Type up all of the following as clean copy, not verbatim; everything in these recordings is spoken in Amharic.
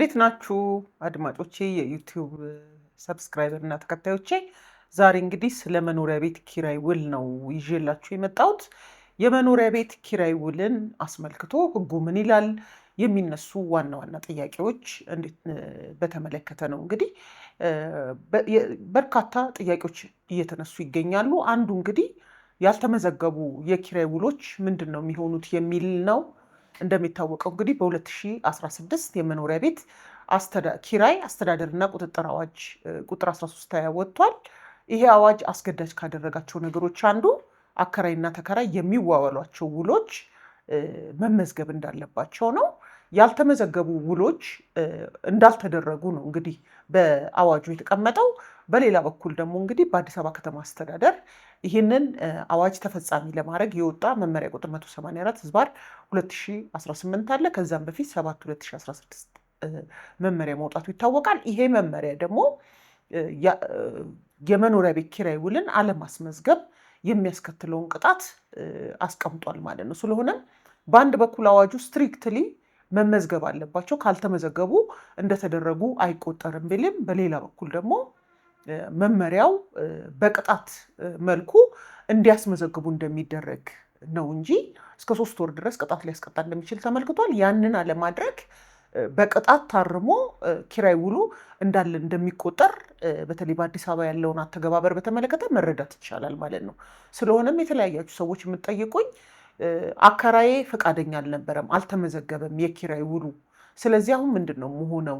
እንዴት ናችሁ አድማጮቼ፣ የ YouTube subscriber እና ተከታዮቼ? ዛሬ እንግዲህ ስለ መኖሪያ ቤት ኪራይ ውል ነው ይዤላችሁ የመጣሁት። የመኖሪያ ቤት ኪራይ ውልን አስመልክቶ ሕጉ ምን ይላል፣ የሚነሱ ዋና ዋና ጥያቄዎች በተመለከተ ነው። እንግዲህ በርካታ ጥያቄዎች እየተነሱ ይገኛሉ። አንዱ እንግዲህ ያልተመዘገቡ የኪራይ ውሎች ምንድን ነው የሚሆኑት የሚል ነው። እንደሚታወቀው እንግዲህ በ2016 የመኖሪያ ቤት ኪራይ አስተዳደርና ቁጥጥር አዋጅ ቁጥር 1320 ወጥቷል። ይሄ አዋጅ አስገዳጅ ካደረጋቸው ነገሮች አንዱ አከራይና ተከራይ የሚዋዋሏቸው ውሎች መመዝገብ እንዳለባቸው ነው። ያልተመዘገቡ ውሎች እንዳልተደረጉ ነው እንግዲህ በአዋጁ የተቀመጠው። በሌላ በኩል ደግሞ እንግዲህ በአዲስ አበባ ከተማ አስተዳደር ይህንን አዋጅ ተፈጻሚ ለማድረግ የወጣ መመሪያ ቁጥር 184 ህዝባር 2018 አለ። ከዛም በፊት 7 2016 መመሪያ መውጣቱ ይታወቃል። ይሄ መመሪያ ደግሞ የመኖሪያ ቤት ኪራይ ውልን አለማስመዝገብ የሚያስከትለውን ቅጣት አስቀምጧል ማለት ነው። ስለሆነም በአንድ በኩል አዋጁ strictly መመዝገብ አለባቸው፣ ካልተመዘገቡ እንደተደረጉ አይቆጠርም ቢልም፣ በሌላ በኩል ደግሞ መመሪያው በቅጣት መልኩ እንዲያስመዘግቡ እንደሚደረግ ነው እንጂ እስከ 3 ወር ድረስ ቅጣት ሊያስቀጣ እንደሚችል ተመልክቷል። ያንን አለማድረግ በቅጣት ታርሞ ኪራይ ውሉ እንዳለ እንደሚቆጠር በተለይ በአዲስ አበባ ያለውን አተገባበር በተመለከተ መረዳት ይቻላል ማለት ነው። ስለሆነም የተለያያችሁ ሰዎች የምትጠይቁኝ አከራዬ ፈቃደኛ አልነበረም፣ አልተመዘገበም የኪራይ ውሉ፣ ስለዚህ አሁን ምንድን ነው መሆነው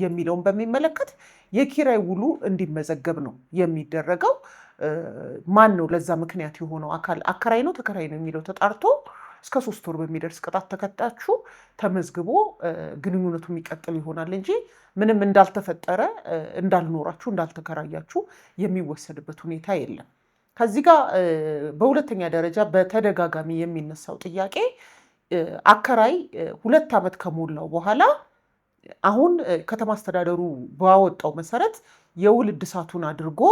የሚለውን በሚመለከት የኪራይ ውሉ እንዲመዘገብ ነው የሚደረገው። ማን ነው ለዛ ምክንያት የሆነው አካል አከራይ ነው ተከራይ ነው የሚለው ተጣርቶ እስከ 3 ወር በሚደርስ ቅጣት ተቀጣችሁ ተመዝግቦ ግንኙነቱ የሚቀጥል ይሆናል እንጂ ምንም እንዳልተፈጠረ፣ እንዳልኖራችሁ፣ እንዳልተከራያችሁ የሚወሰድበት ሁኔታ የለም። ከዚህ ጋር በሁለተኛ ደረጃ በተደጋጋሚ የሚነሳው ጥያቄ አከራይ 2 ዓመት ከሞላው በኋላ አሁን ከተማ አስተዳደሩ ባወጣው መሰረት የውል እድሳቱን አድርጎ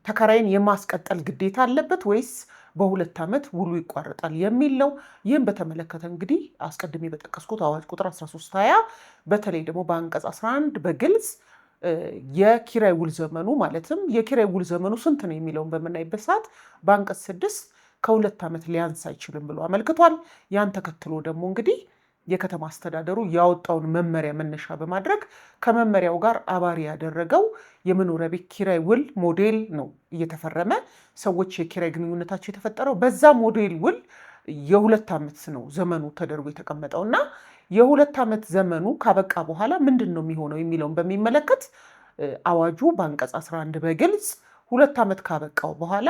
ተከራይን የማስቀጠል ግዴታ አለበት ወይስ በ2 ዓመት ውሉ ይቋረጣል የሚል ነው። ይህም በተመለከተ እንግዲህ አስቀድሜ በጠቀስኩት አዋጅ ቁጥር 1320 በተለይ ደግሞ በአንቀጽ 11 በግልጽ የኪራይ ውል ዘመኑ፣ ማለትም የኪራይ ውል ዘመኑ ስንት ነው የሚለውን በምናይበት ሰዓት በአንቀጽ 6 ከ2 ዓመት ሊያንስ አይችልም ብሎ አመልክቷል። ያን ተከትሎ ደግሞ እንግዲህ የከተማ አስተዳደሩ ያወጣውን መመሪያ መነሻ በማድረግ ከመመሪያው ጋር አባሪ ያደረገው የመኖሪያ ቤት ኪራይ ውል ሞዴል ነው እየተፈረመ ሰዎች የኪራይ ግንኙነታቸው የተፈጠረው። በዛ ሞዴል ውል የ2 ዓመት ነው ዘመኑ ተደርጎ የተቀመጠው እና የ2 ዓመት ዘመኑ ካበቃ በኋላ ምንድን ነው የሚሆነው የሚለውን በሚመለከት አዋጁ በአንቀጽ 11 በግልጽ 2 ዓመት ካበቃው በኋላ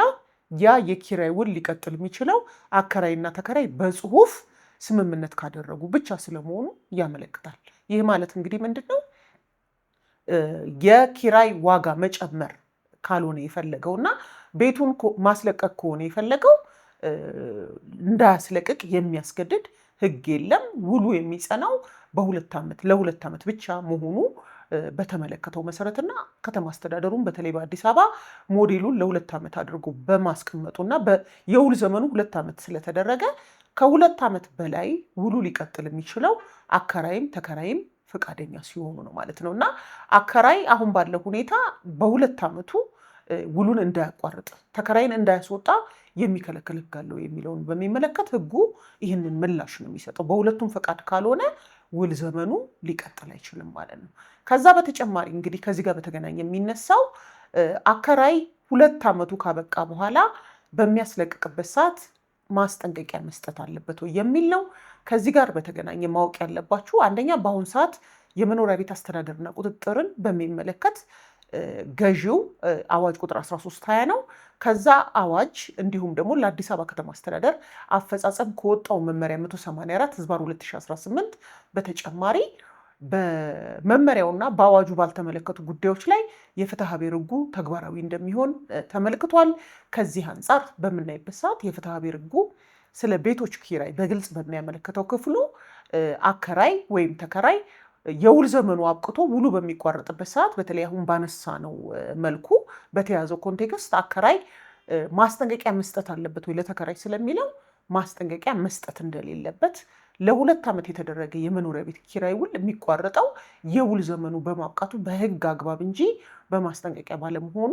ያ የኪራይ ውል ሊቀጥል የሚችለው አከራይና ተከራይ በጽሁፍ ስምምነት ካደረጉ ብቻ ስለመሆኑ ያመለክታል። ይህ ማለት እንግዲህ ምንድን ነው? የኪራይ ዋጋ መጨመር ካልሆነ የፈለገው እና ቤቱን ማስለቀቅ ከሆነ የፈለገው እንዳያስለቅቅ የሚያስገድድ ሕግ የለም። ውሉ የሚጸናው በ2 ዓመት ለ2 ዓመት ብቻ መሆኑ በተመለከተው መሰረትና ከተማ አስተዳደሩን በተለይ በአዲስ አበባ ሞዴሉን ለ2 ዓመት አድርጎ በማስቀመጡና የውል ዘመኑ 2 ዓመት ስለተደረገ ከ2 ዓመት በላይ ውሉ ሊቀጥል የሚችለው አከራይም ተከራይም ፈቃደኛ ሲሆኑ ነው ማለት ነው። እና አከራይ አሁን ባለው ሁኔታ በ2 ዓመቱ ውሉን እንዳያቋርጥ፣ ተከራይን እንዳያስወጣ የሚከለክል ሕግ አለው የሚለውን በሚመለከት ሕጉ ይህንን ምላሽ ነው የሚሰጠው። በሁለቱም ፈቃድ ካልሆነ ውል ዘመኑ ሊቀጥል አይችልም ማለት ነው። ከዛ በተጨማሪ እንግዲህ ከዚህ ጋር በተገናኘ የሚነሳው አከራይ 2 ዓመቱ ካበቃ በኋላ በሚያስለቅቅበት ሰዓት ማስጠንቀቂያ መስጠት አለበት ወይ የሚል ነው። ከዚህ ጋር በተገናኘ ማወቅ ያለባችሁ አንደኛ በአሁኑ ሰዓት የመኖሪያ ቤት አስተዳደርና ቁጥጥርን በሚመለከት ገዢው አዋጅ ቁጥር 1320 ነው። ከዛ አዋጅ እንዲሁም ደግሞ ለአዲስ አበባ ከተማ አስተዳደር አፈጻጸም ከወጣው መመሪያ 184 ህዝባር 2018 በተጨማሪ በመመሪያውና በአዋጁ ባልተመለከቱ ጉዳዮች ላይ የፍትሐ ብሔር ሕጉ ተግባራዊ እንደሚሆን ተመልክቷል። ከዚህ አንጻር በምናይበት ሰዓት የፍትሐ ብሔር ሕጉ ስለ ቤቶች ኪራይ በግልጽ በሚያመለክተው ክፍሉ አከራይ ወይም ተከራይ የውል ዘመኑ አብቅቶ ውሉ በሚቋረጥበት ሰዓት በተለይ አሁን ባነሳነው መልኩ በተያዘው context አከራይ ማስጠንቀቂያ መስጠት አለበት ወይ ለተከራይ ስለሚለው ማስጠንቀቂያ መስጠት እንደሌለበት ለ2 ዓመት የተደረገ የመኖሪያ ቤት ኪራይ ውል የሚቋረጠው የውል ዘመኑ በማብቃቱ በሕግ አግባብ እንጂ በማስጠንቀቂያ ባለመሆኑ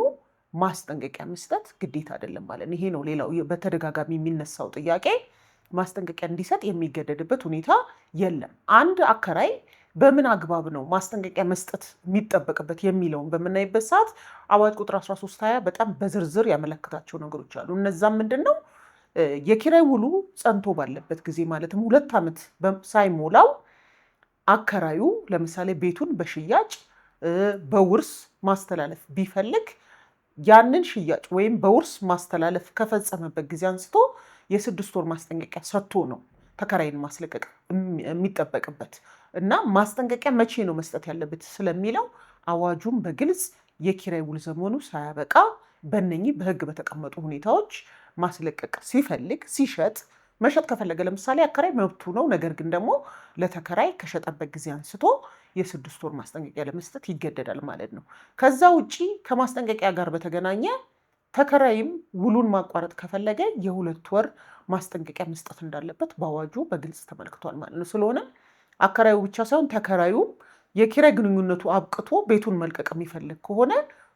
ማስጠንቀቂያ መስጠት ግዴታ አይደለም ማለት ነው። ይሄ ነው ሌላው በተደጋጋሚ የሚነሳው ጥያቄ። ማስጠንቀቂያ እንዲሰጥ የሚገደድበት ሁኔታ የለም። አንድ አከራይ በምን አግባብ ነው ማስጠንቀቂያ መስጠት የሚጠበቅበት የሚለውን በምናይበት ሰዓት አዋጅ ቁጥር 1320 በጣም በዝርዝር ያመለከታቸው ነገሮች አሉ። እነዛም ምንድን ነው? የኪራይ ውሉ ጸንቶ ባለበት ጊዜ፣ ማለትም 2 ዓመት ሳይሞላው፣ አከራዩ ለምሳሌ ቤቱን በሽያጭ፣ በውርስ ማስተላለፍ ቢፈልግ ያንን ሽያጭ ወይም በውርስ ማስተላለፍ ከፈጸመበት ጊዜ አንስቶ የ6 ወር ማስጠንቀቂያ ሰጥቶ ነው ተከራይን ማስለቀቅ የሚጠበቅበት። እና ማስጠንቀቂያ መቼ ነው መስጠት ያለበት ስለሚለው አዋጁም በግልጽ የኪራይ ውል ዘመኑ ሳያበቃ በእነኚህ በሕግ በተቀመጡ ሁኔታዎች ማስለቀቅ ሲፈልግ፣ ሲሸጥ፣ መሸጥ ከፈለገ ለምሳሌ አከራይ መብቱ ነው። ነገር ግን ደግሞ ለተከራይ ከሸጠበት ጊዜ አንስቶ የ6 ወር ማስጠንቀቂያ ለመስጠት ይገደዳል ማለት ነው። ከዛ ውጪ ከማስጠንቀቂያ ጋር በተገናኘ ተከራይም ውሉን ማቋረጥ ከፈለገ የ2 ወር ማስጠንቀቂያ መስጠት እንዳለበት በአዋጁ በግልጽ ተመልክቷል ማለት ነው። ስለሆነ አከራዩ ብቻ ሳይሆን ተከራዩም የኪራይ ግንኙነቱ አብቅቶ ቤቱን መልቀቅ የሚፈልግ ከሆነ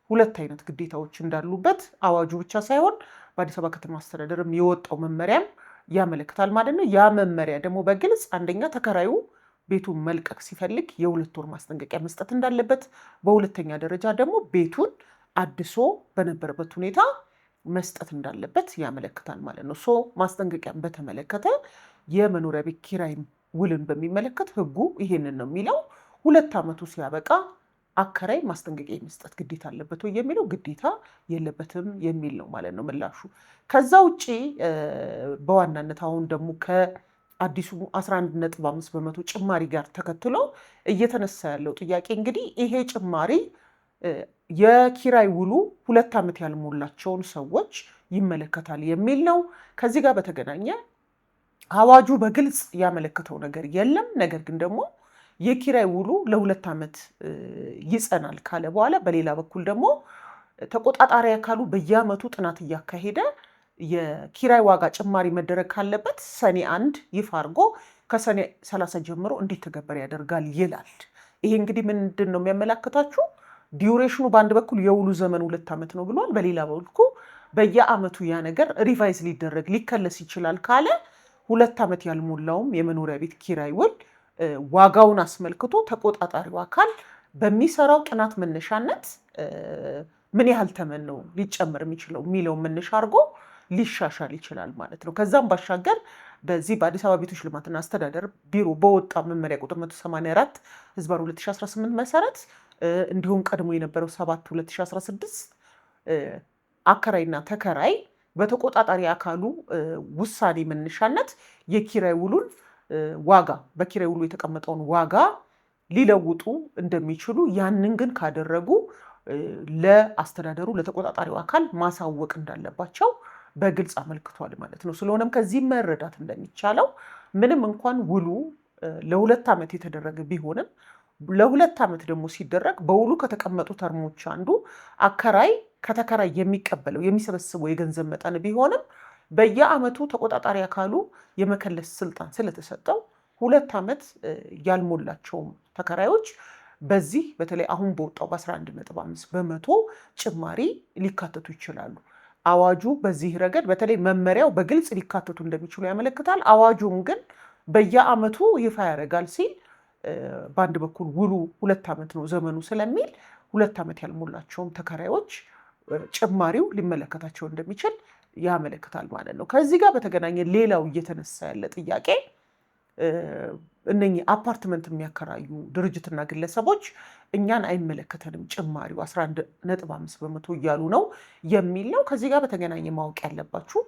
ሁለት አይነት ግዴታዎች እንዳሉበት አዋጁ ብቻ ሳይሆን በአዲስ አበባ ከተማ አስተዳደርም የወጣው መመሪያም ያመለክታል ማለት ነው። ያ መመሪያ ደግሞ በግልጽ አንደኛ ተከራዩ ቤቱን መልቀቅ ሲፈልግ የ2 ወር ማስጠንቀቂያ መስጠት እንዳለበት፣ በሁለተኛ ደረጃ ደግሞ ቤቱን አድሶ በነበረበት ሁኔታ መስጠት እንዳለበት ያመለክታል ማለት ነው። So ማስጠንቀቂያን በተመለከተ የመኖሪያ ቤት ኪራይ ውልን በሚመለከት ሕጉ ይሄንን ነው የሚለው። 2 ዓመቱ ሲያበቃ አከራይ ማስጠንቀቂያ የመስጠት ግዴታ አለበት ወይ የሚለው ግዴታ የለበትም የሚል ነው ማለት ነው ምላሹ። ከዛ ውጪ በዋናነት አሁን ደግሞ ከአዲሱ 11.5% ጭማሪ ጋር ተከትሎ እየተነሳ ያለው ጥያቄ እንግዲህ ይሄ ጭማሪ የኪራይ ውሉ 2 ዓመት ያልሞላቸውን ሰዎች ይመለከታል የሚል ነው። ከዚህ ጋር በተገናኘ አዋጁ በግልጽ ያመለከተው ነገር የለም። ነገር ግን ደግሞ የኪራይ ውሉ ለ2 ዓመት ይጸናል ካለ በኋላ በሌላ በኩል ደግሞ ተቆጣጣሪ አካሉ በየዓመቱ ጥናት እያካሄደ የኪራይ ዋጋ ጭማሪ መደረግ ካለበት ሰኔ 1 ይፋ አድርጎ ከሰኔ 30 ጀምሮ እንዲተገበር ያደርጋል ይላል። ይሄ እንግዲህ ምንድን ነው የሚያመላክታችሁ? Duration ኑ በአንድ በኩል የውሉ ዘመን 2 ዓመት ነው ብሏል። በሌላ በኩል በየዓመቱ ያ ነገር revise ሊደረግ፣ ሊከለስ ይችላል ካለ 2 ዓመት ያልሞላውም የመኖሪያ ቤት ኪራይ ውል ዋጋውን አስመልክቶ ተቆጣጣሪው አካል በሚሰራው ጥናት መነሻነት ምን ያህል ተመን ነው ሊጨመር የሚችለው የሚለውን መነሻ አድርጎ ሊሻሻል ይችላል ማለት ነው። ከዛም ባሻገር በዚህ በአዲስ አበባ ቤቶች ልማትና አስተዳደር ቢሮ በወጣ መመሪያ ቁጥር 184/2018 መሰረት፣ እንዲሁም ቀድሞ የነበረው 7 2016፣ አከራይና ተከራይ በተቆጣጣሪ አካሉ ውሳኔ መነሻነት የኪራይ ውሉን ዋጋ፣ በኪራይ ውሉ የተቀመጠውን ዋጋ ሊለውጡ እንደሚችሉ፣ ያንን ግን ካደረጉ ለአስተዳደሩ፣ ለተቆጣጣሪው አካል ማሳወቅ እንዳለባቸው በግልጽ አመልክቷል ማለት ነው። ስለሆነም ከዚህ መረዳት እንደሚቻለው ምንም እንኳን ውሉ ለ2 ዓመት የተደረገ ቢሆንም ለ2 ዓመት ደግሞ ሲደረግ በውሉ ከተቀመጡ term ኦች አንዱ አከራይ ከተከራይ የሚቀበለው፣ የሚሰበስበው የገንዘብ መጠን ቢሆንም በየዓመቱ ተቆጣጣሪ አካሉ የመከለስ ስልጣን ስለተሰጠው 2 ዓመት ያልሞላቸውም ተከራዮች በዚህ በተለይ አሁን በወጣው በ11.5% ጭማሪ ሊካተቱ ይችላሉ። አዋጁ በዚህ ረገድ በተለይ መመሪያው በግልጽ ሊካተቱ እንደሚችሉ ያመለክታል። አዋጁም ግን በየዓመቱ ይፋ ያደርጋል ሲል በአንድ በኩል ውሉ 2 ዓመት ነው ዘመኑ ስለሚል 2 ዓመት ያልሞላቸውም ተከራዮች ጭማሪው ሊመለከታቸው እንደሚችል ያመለክታል ማለት ነው። ከዚህ ጋር በተገናኘ ሌላው እየተነሳ ያለ ጥያቄ እነኚህ አፓርትመንት የሚያከራዩ ድርጅትና ግለሰቦች እኛን አይመለከተንም ጭማሪው 11.5% እያሉ ነው የሚል ነው። ከዚህ ጋር በተገናኘ ማወቅ ያለባችሁ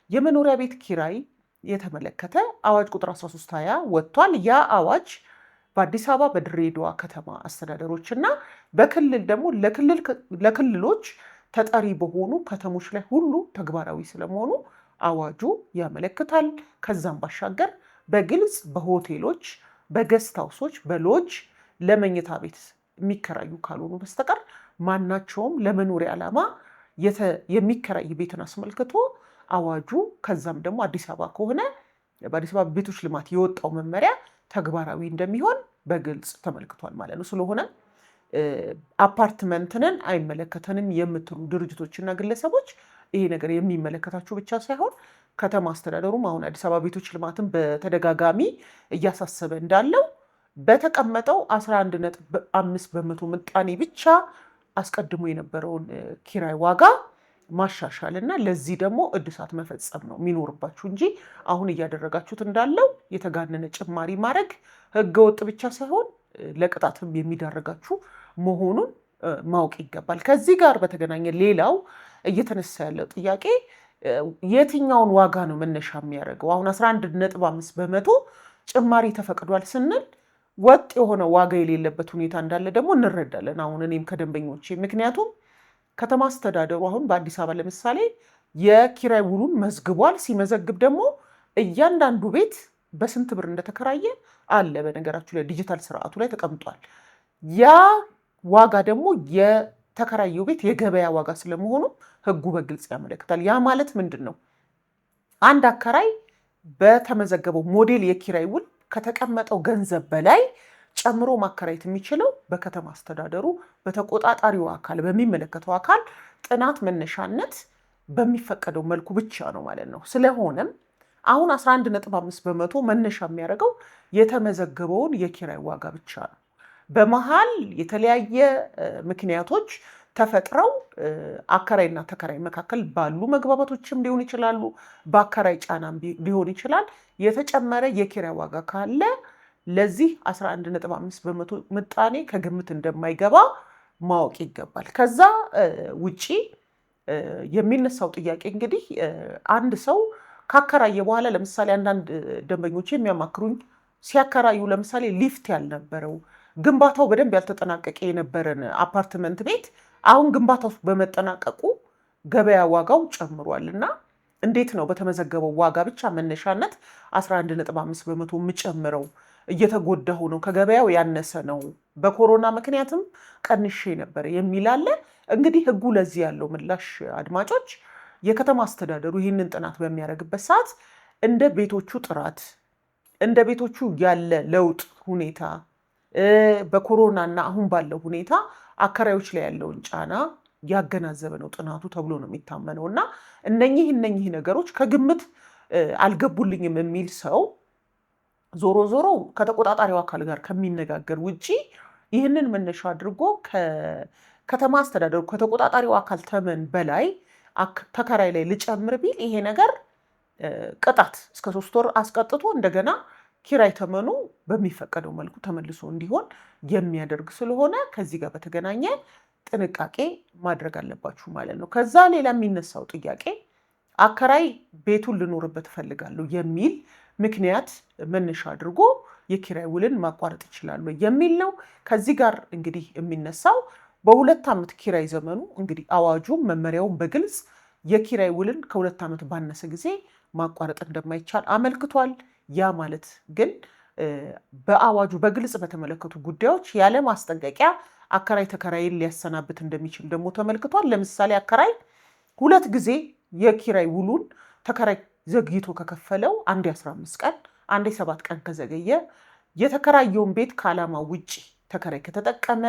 የመኖሪያ ቤት ኪራይ የተመለከተ አዋጅ ቁጥር 1320 ወጥቷል። ያ አዋጅ በአዲስ አበባ፣ በድሬዳዋ ከተማ አስተዳደሮች እና በክልል ደግሞ ለክልሎች ተጠሪ በሆኑ ከተሞች ላይ ሁሉ ተግባራዊ ስለመሆኑ አዋጁ ያመለክታል። ከዛም ባሻገር በግልጽ በሆቴሎች፣ በ guest house ኦች፣ በሎጅ ለመኝታ ቤት የሚከራዩ ካልሆኑ በስተቀር ማናቸውም ለመኖሪያ ዓላማ የሚከራይ ቤትን አስመልክቶ አዋጁ ከዛም ደግሞ አዲስ አበባ ከሆነ በአዲስ አበባ ቤቶች ልማት የወጣው መመሪያ ተግባራዊ እንደሚሆን በግልጽ ተመልክቷል ማለት ነው። ስለሆነ አፓርትመንትንን አይመለከተንም የምትሉ ድርጅቶችና ግለሰቦች ይሄ ነገር የሚመለከታችሁ ብቻ ሳይሆን ከተማ አስተዳደሩም አሁን አዲስ አበባ ቤቶች ልማትን በተደጋጋሚ እያሳሰበ እንዳለው በተቀመጠው 11.5% ምጣኔ ብቻ አስቀድሞ የነበረውን ኪራይ ዋጋ ማሻሻል እና ለዚህ ደግሞ እድሳት መፈጸም ነው የሚኖርባችሁ እንጂ አሁን እያደረጋችሁት እንዳለው የተጋነነ ጭማሪ ማድረግ ህገወጥ ብቻ ሳይሆን ለቅጣትም የሚዳርጋችሁ መሆኑን ማወቅ ይገባል። ከዚህ ጋር በተገናኘ ሌላው እየተነሳ ያለው ጥያቄ የትኛውን ዋጋ ነው መነሻ የሚያደርገው? አሁን 11.5% ጭማሪ ተፈቅዷል ስንል ወጥ የሆነ ዋጋ የሌለበት ሁኔታ እንዳለ ደግሞ እንረዳለን። አሁን እኔም ከደንበኞቼ፣ ምክንያቱም ከተማ አስተዳደሩ አሁን በአዲስ አበባ ለምሳሌ የኪራይ ውሉን መዝግቧል። ሲመዘግብ ደግሞ እያንዳንዱ ቤት በስንት ብር እንደተከራየ አለ። በነገራችሁ ላይ ዲጂታል ስርዓቱ ላይ ተቀምጧል። ያ ዋጋ ደግሞ የተከራየው ቤት የገበያ ዋጋ ስለመሆኑ ሕጉ በግልጽ ያመለክታል። ያ ማለት ምንድን ነው? አንድ አከራይ በተመዘገበው ሞዴል የኪራይ ውል ከተቀመጠው ገንዘብ በላይ ጨምሮ ማከራየት የሚችለው በከተማ አስተዳደሩ በተቆጣጣሪው አካል በሚመለከተው አካል ጥናት መነሻነት በሚፈቀደው መልኩ ብቻ ነው ማለት ነው። ስለሆነም አሁን 11.5% መነሻ የሚያደርገው የተመዘገበውን የኪራይ ዋጋ ብቻ ነው። በመሀል የተለያየ ምክንያቶች ተፈጥረው አከራይና ተከራይ መካከል ባሉ መግባባቶችም ሊሆን ይችላሉ፣ በአከራይ ጫናም ሊሆን ይችላል። የተጨመረ የኪራይ ዋጋ ካለ ለዚህ 11.5% ምጣኔ ከግምት እንደማይገባ ማወቅ ይገባል። ከዛ ውጪ የሚነሳው ጥያቄ እንግዲህ አንድ ሰው ካከራየ በኋላ፣ ለምሳሌ አንዳንድ ደንበኞች የሚያማክሩኝ ሲያከራዩ ለምሳሌ ሊፍት ያልነበረው፣ ግንባታው በደንብ ያልተጠናቀቀ የነበረን አፓርትመንት ቤት አሁን ግንባታው በመጠናቀቁ ገበያ ዋጋው ጨምሯል እና እንዴት ነው በተመዘገበው ዋጋ ብቻ መነሻነት 11.5% የምጨምረው? እየተጎዳሁ ነው፣ ከገበያው ያነሰ ነው፣ በኮሮና ምክንያትም ቀንሼ ነበር የሚል አለ። እንግዲህ ህጉ ለዚህ ያለው ምላሽ አድማጮች፣ የከተማ አስተዳደሩ ይህንን ጥናት በሚያደርግበት ሰዓት እንደ ቤቶቹ ጥራት፣ እንደ ቤቶቹ ያለ ለውጥ ሁኔታ፣ በኮሮና እና አሁን ባለው ሁኔታ አከራዮች ላይ ያለውን ጫና ያገናዘበ ነው ጥናቱ ተብሎ ነው የሚታመነው። እና እነኚህ ነገሮች ከግምት አልገቡልኝም የሚል ሰው ዞሮ ዞሮ ከተቆጣጣሪው አካል ጋር ከሚነጋገር ውጪ ይህንን መነሻ አድርጎ ከከተማ አስተዳደሩ ከተቆጣጣሪው አካል ተመን በላይ ተከራይ ላይ ልጨምር ቢል ይሄ ነገር ቅጣት እስከ 3 ወር አስቀጥቶ እንደገና ኪራይ ተመኑ በሚፈቀደው መልኩ ተመልሶ እንዲሆን የሚያደርግ ስለሆነ ከዚህ ጋር በተገናኘ ጥንቃቄ ማድረግ አለባችሁ ማለት ነው። ከዛ ሌላ የሚነሳው ጥያቄ አከራይ ቤቱን ልኖርበት እፈልጋለሁ የሚል ምክንያት መነሻ አድርጎ የኪራይ ውልን ማቋረጥ ይችላሉ የሚል ነው። ከዚህ ጋር እንግዲህ የሚነሳው በ2 ዓመት ኪራይ ዘመኑ፣ እንግዲህ አዋጁም መመሪያውን በግልጽ የኪራይ ውልን ከ2 ዓመት ባነሰ ጊዜ ማቋረጥ እንደማይቻል አመልክቷል። ያ ማለት ግን በአዋጁ በግልጽ በተመለከቱ ጉዳዮች ያለ ማስጠንቀቂያ አከራይ ተከራይን ሊያሰናብት እንደሚችል ደግሞ ተመልክቷል። ለምሳሌ አከራይ ሁለት ጊዜ የኪራይ ውሉን ተከራይ ዘግይቶ ከከፈለው፣ አንዴ 15 ቀን፣ አንዴ 7 ቀን ከዘገየ፣ የተከራየውን ቤት ከዓላማ ውጭ ተከራይ ከተጠቀመ፣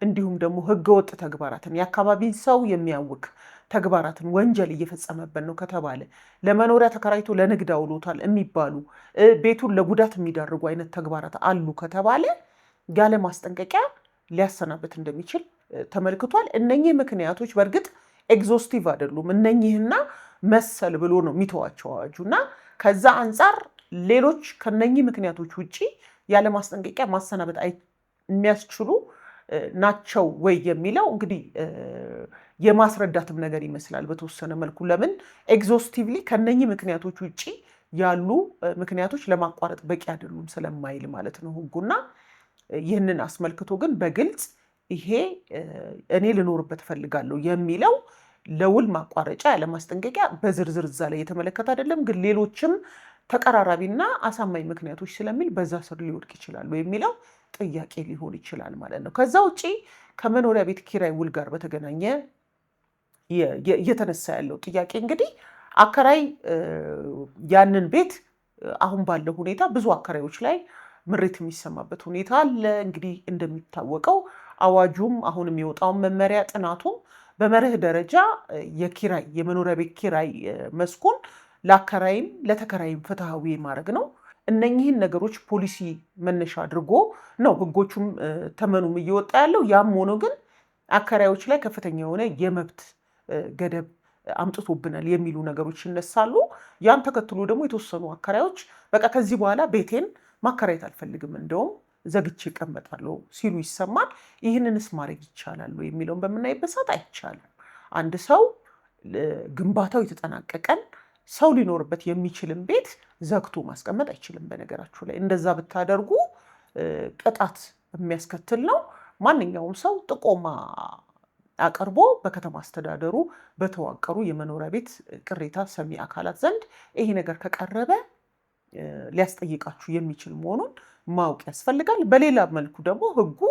እንዲሁም ደግሞ ህገወጥ ተግባራትን፣ የአካባቢን ሰው የሚያውክ ተግባራትን፣ ወንጀል እየፈጸመበት ነው ከተባለ፣ ለመኖሪያ ተከራይቶ ለንግድ አውሎታል የሚባሉ፣ ቤቱን ለጉዳት የሚዳርጉ አይነት ተግባራት አሉ ከተባለ ያለ ማስጠንቀቂያ ሊያሰናብት እንደሚችል ተመልክቷል። እነኚህ ምክንያቶች በእርግጥ exhaustive አይደሉም። እነኚህና መሰል ብሎ ነው የሚተዋቸው አዋጁ። እና ከዛ አንጻር ሌሎች ከነኚህ ምክንያቶች ውጪ ያለ ማስጠንቀቂያ ማሰናበት የሚያስችሉ ናቸው ወይ የሚለው እንግዲህ የማስረዳትም ነገር ይመስላል በተወሰነ መልኩ። ለምን exhaustively ከነኚህ ምክንያቶች ውጪ ያሉ ምክንያቶች ለማቋረጥ በቂ አይደሉም ስለማይል ማለት ነው ህጉና። ይህንን አስመልክቶ ግን በግልጽ ይሄ እኔ ልኖርበት እፈልጋለሁ የሚለው ለውል ማቋረጫ ያለ ማስጠንቀቂያ በዝርዝር እዛ ላይ የተመለከተ አይደለም። ግን ሌሎችም ተቀራራቢና አሳማኝ ምክንያቶች ስለሚል በዛ ስር ሊወድቅ ይችላሉ የሚለው ጥያቄ ሊሆን ይችላል ማለት ነው። ከዛ ውጪ ከመኖሪያ ቤት ኪራይ ውል ጋር በተገናኘ እየተነሳ ያለው ጥያቄ እንግዲህ አከራይ ያንን ቤት አሁን ባለው ሁኔታ ብዙ አከራዮች ላይ ምሬት የሚሰማበት ሁኔታ አለ። እንግዲህ እንደሚታወቀው አዋጁም አሁን የሚወጣውን መመሪያ ጥናቱም በመርህ ደረጃ የኪራይ የመኖሪያ ቤት ኪራይ መስኩን ለአከራይም ለተከራይም ፍትሐዊ ማድረግ ነው። እነኚህን ነገሮች ፖሊሲ መነሻ አድርጎ ነው ህጎቹም ተመኑም እየወጣ ያለው። ያም ሆኖ ግን አከራዮች ላይ ከፍተኛ የሆነ የመብት ገደብ አምጥቶብናል የሚሉ ነገሮች ይነሳሉ። ያን ተከትሎ ደግሞ የተወሰኑ አከራዮች በቃ ከዚህ በኋላ ቤቴን ማከራየት አልፈልግም፣ እንደውም ዘግቼ እቀመጣለሁ ሲሉ ይሰማል። ይህንንስ ማድረግ ይቻላል የሚለውን በምናይበት ሰዓት አይቻልም። አንድ ሰው ግንባታው የተጠናቀቀን ሰው ሊኖርበት የሚችልን ቤት ዘግቶ ማስቀመጥ አይችልም። በነገራችሁ ላይ እንደዛ ብታደርጉ ቅጣት የሚያስከትል ነው። ማንኛውም ሰው ጥቆማ አቅርቦ በከተማ አስተዳደሩ በተዋቀሩ የመኖሪያ ቤት ቅሬታ ሰሚ አካላት ዘንድ ይሄ ነገር ከቀረበ ሊያስጠይቃችሁ የሚችል መሆኑን ማወቅ ያስፈልጋል። በሌላ መልኩ ደግሞ ሕጉ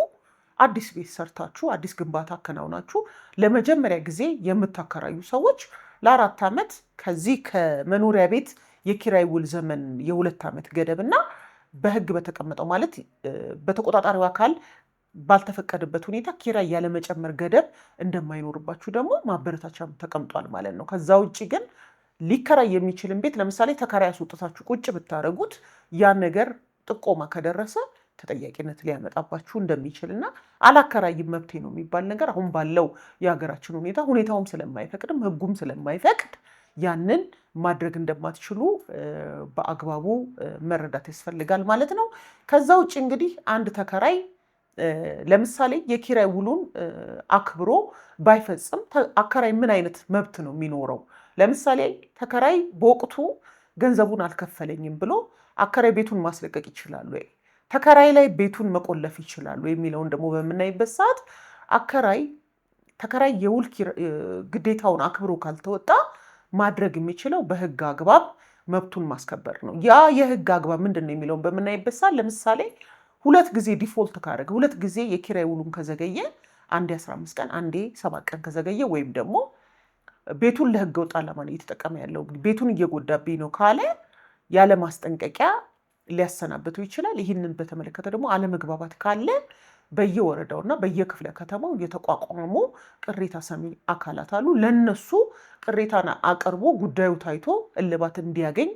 አዲስ ቤት ሰርታችሁ አዲስ ግንባታ አከናውናችሁ ለመጀመሪያ ጊዜ የምታከራዩ ሰዎች ለ4 ዓመት ከዚህ ከመኖሪያ ቤት የኪራይ ውል ዘመን የ2 ዓመት ገደብ እና በሕግ በተቀመጠው፣ ማለት በተቆጣጣሪው አካል ባልተፈቀደበት ሁኔታ ኪራይ ያለመጨመር ገደብ እንደማይኖርባችሁ ደግሞ ማበረታቻም ተቀምጧል ማለት ነው። ከዛ ውጭ ግን ሊከራይ የሚችልን ቤት ለምሳሌ ተከራይ አስወጥታችሁ ቁጭ ብታደርጉት ያን ነገር ጥቆማ ከደረሰ ተጠያቂነት ሊያመጣባችሁ እንደሚችል እና አላከራይም መብቴ ነው የሚባል ነገር አሁን ባለው የሀገራችን ሁኔታ ሁኔታውም ስለማይፈቅድም ሕጉም ስለማይፈቅድ ያንን ማድረግ እንደማትችሉ በአግባቡ መረዳት ያስፈልጋል ማለት ነው። ከዛ ውጭ እንግዲህ አንድ ተከራይ ለምሳሌ የኪራይ ውሉን አክብሮ ባይፈጽም አከራይ ምን አይነት መብት ነው የሚኖረው? ለምሳሌ ተከራይ በወቅቱ ገንዘቡን አልከፈለኝም ብሎ አከራይ ቤቱን ማስለቀቅ ይችላል ወይ? ተከራይ ላይ ቤቱን መቆለፍ ይችላሉ የሚለውን ደግሞ በምናይበት ሰዓት አከራይ ተከራይ የውል ግዴታውን አክብሮ ካልተወጣ ማድረግ የሚችለው በህግ አግባብ መብቱን ማስከበር ነው። ያ የህግ አግባብ ምንድን ነው የሚለውን በምናይበት ሰዓት ለምሳሌ ሁለት ጊዜ default ካደረገ፣ ሁለት ጊዜ የኪራይ ውሉን ከዘገየ፣ አንዴ 15 ቀን፣ አንዴ 7 ቀን ከዘገየ ወይም ደግሞ ቤቱን ለህገ ወጥ ዓላማ ነው እየተጠቀመ ያለው፣ ቤቱን እየጎዳብኝ ነው ካለ ያለ ማስጠንቀቂያ ሊያሰናብተው ይችላል። ይህንን በተመለከተ ደግሞ አለመግባባት ካለ በየወረዳው እና በየክፍለ ከተማው የተቋቋሙ ቅሬታ ሰሚ አካላት አሉ። ለነሱ ቅሬታን አቅርቦ ጉዳዩ ታይቶ እልባት እንዲያገኝ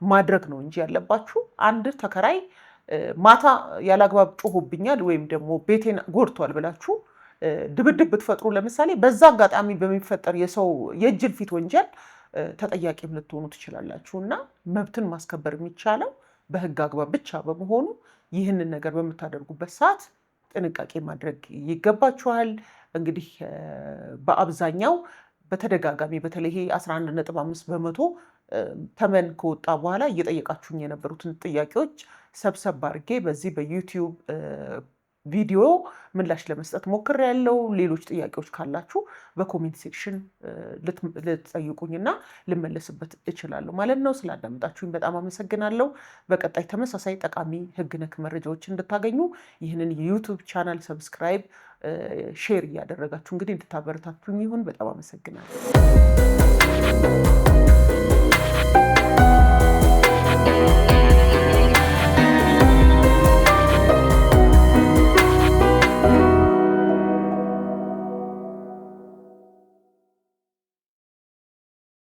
ማድረግ ነው እንጂ ያለባችሁ አንድ ተከራይ ማታ ያለአግባብ ጮሆብኛል ወይም ደግሞ ቤቴን ጎድቷል ብላችሁ ድብድብ ብትፈጥሩ ለምሳሌ በዛ አጋጣሚ በሚፈጠር የሰው የእጅ ፊት ወንጀል ተጠያቂም ልትሆኑ ትችላላችሁ። እና መብትን ማስከበር የሚቻለው በህግ አግባብ ብቻ በመሆኑ ይህንን ነገር በምታደርጉበት ሰዓት ጥንቃቄ ማድረግ ይገባችኋል። እንግዲህ በአብዛኛው በተደጋጋሚ በተለይ ይሄ 11.5% ተመን ከወጣ በኋላ እየጠየቃችሁኝ የነበሩትን ጥያቄዎች ሰብሰብ አድርጌ በዚህ በ YouTube ቪዲዮ ምላሽ ለመስጠት ሞክሬያለሁ። ሌሎች ጥያቄዎች ካላችሁ በ comment section ልትጠይቁኝና ልመለስበት እችላለሁ ማለት ነው። ስላዳመጣችሁኝ በጣም አመሰግናለሁ። በቀጣይ ተመሳሳይ ጠቃሚ ህግ ነክ መረጃዎች እንድታገኙ ይህንን የ YouTube channel subscribe፣ share እያደረጋችሁ እንግዲህ እንድታበረታቱኝ ይሁን። በጣም አመሰግናለሁ።